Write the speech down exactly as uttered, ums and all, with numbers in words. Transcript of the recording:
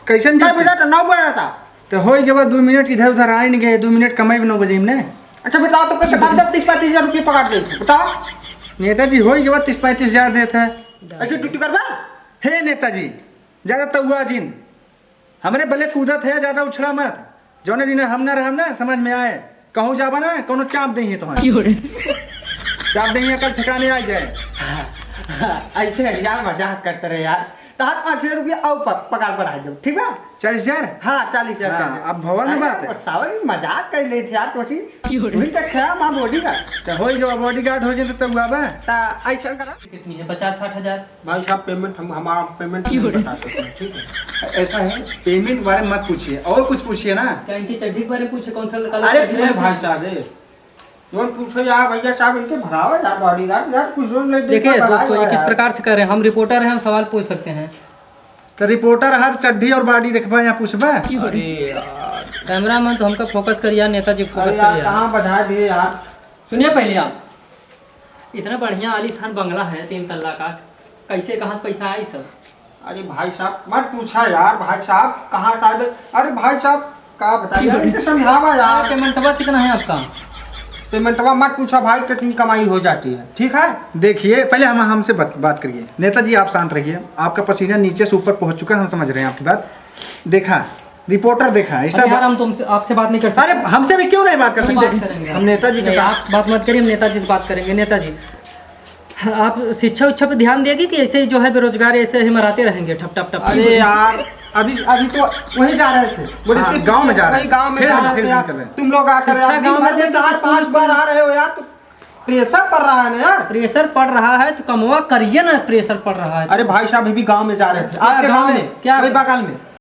कैसन कै ड्यूटी? बजे? तो नौ बजे रहता। तो होई गवा दो मिनट इधर उधर आइन गए, दो मिनट कमाई नौ बजे में ने। अच्छा बताओ, तो कल तक हम तीस पैंतीस हजार रुपये पकड़ दे, बताओ। नेताजी, होई गवा तीस पैंतीस हजार देत है। ऐसे ड्यूटी करबा? हे नेताजी, ज्यादा तउआ जिन, हमरे बले कूदत है, ज्यादा उछला मत। जौने दिन हम ना रहम ना, समझ में आए, कहूँ जाबा ना, कौनो चाप देही तोहर। क्यों रे? चाप देही, अकल ठिकाने आ जाए। ऐसे यार, मजाक करते रहे यार। तहार पाँच हजार रुपया और प-, पगार बढ़ा दो, ठीक बा? चालीस हजार? हाँ, चालीस हजार हाँ, कर दे। अब भवन में अरे, बात है। सावन में मजाक कर ले थे यार, तोसी। क्यों रे? वही तो खड़ा माँ बॉडीगार्ड। तो होई गवा बॉडीगार्ड हो जाए तो तउआ बा। तो ऐसा करा। कितनी है? पचास साठ हजार? भाई साहब, पेमेंट हम, हमारा पेमेंट क्यों नहीं रे? बता सकते हैं, ठीक है? ऐसा है, पेमेंट के बारे में मत पूछिए, और कुछ पूछिए ना। क्या इनकी चड्ढी के बारे में पूछे? कौन सा कलर अरे, चड्ढी अरे है? भाई साहब, ए, कौन पूछो यार, भैया साहब, इनके भरावा यार, बॉडीगार्ड यार, कुछ लोग ले देखिए दोस्तों, ये किस प्रकार से कर रहे हैं, हम रिपोर्टर हैं, हम सवाल पूछ सकते हैं। तो रिपोर्टर हर चड्ढी और बॉडी देखबा या पूछबा? क्यों रे? अरे यार। कैमरामैन तो हमका फोकस करिए यार, नेताजी को फोकस करिए यार। कहाँ बढ़ा दिए यार? सुनिए पहले आप, इतना बढ़िया आलीशान बंगला है तीन तल्ला का, कैसे कहाँ से पैसा आई सब? अरे भाई साहब मत पूछा यार, भाई साहब कहाँ से आए? अरे भाई साहब का बताइए यार, इनके समझावा यार। पेमेंटवा कितना है आपका? पेमेंटवा मत पूछा भाई, कितनी कमाई हो जाती है, ठीक है? देखिए पहले हम, हमसे बात, बात करिए। नेताजी आप शांत रहिए, आपका पसीना नीचे से ऊपर पहुँच चुका है, हम समझ रहे हैं आपकी बात। देखा, रिपोर्टर देखा, ऐसा अरे यार, बा- हम तुमसे, आपसे बात नहीं कर सकते। अरे, हमसे भी क्यों नहीं बात कर हम सकते? बात करेंगे। हम नेताजी के नहीं, साथ आप बात मत करिए, हम नेताजी से बात करेंगे। नेताजी, आप शिक्षा उच्छा पे ध्यान देगी कि ऐसे ही जो है बेरोजगार ऐसे ही मराते रहेंगे ठप, ठप, ठप? अरे यार, अभी, अभी तो वही जा रहे थे, बोले हाँ, से गाँव में जा रहे वही हैं। गाँव में फिर, जा रहे फिर थे यार। निकल रहे हैं। तुम लोग आकर शिक्षा यार, दिन गाँव में भर में देंगे चार तो पांच स्कूल बार में आ रहे हो यार, तो प्रेशर पड़ रहा है ना यार। प्रेशर पड़ रहा है तो कमवा करिए ना, प्रेशर पड़ रहा है तो। अरे भाई साहब, अभी गाँव में जा रहे थे, क्या आपके गाँव गाँव में? में? क्या वही बगल में।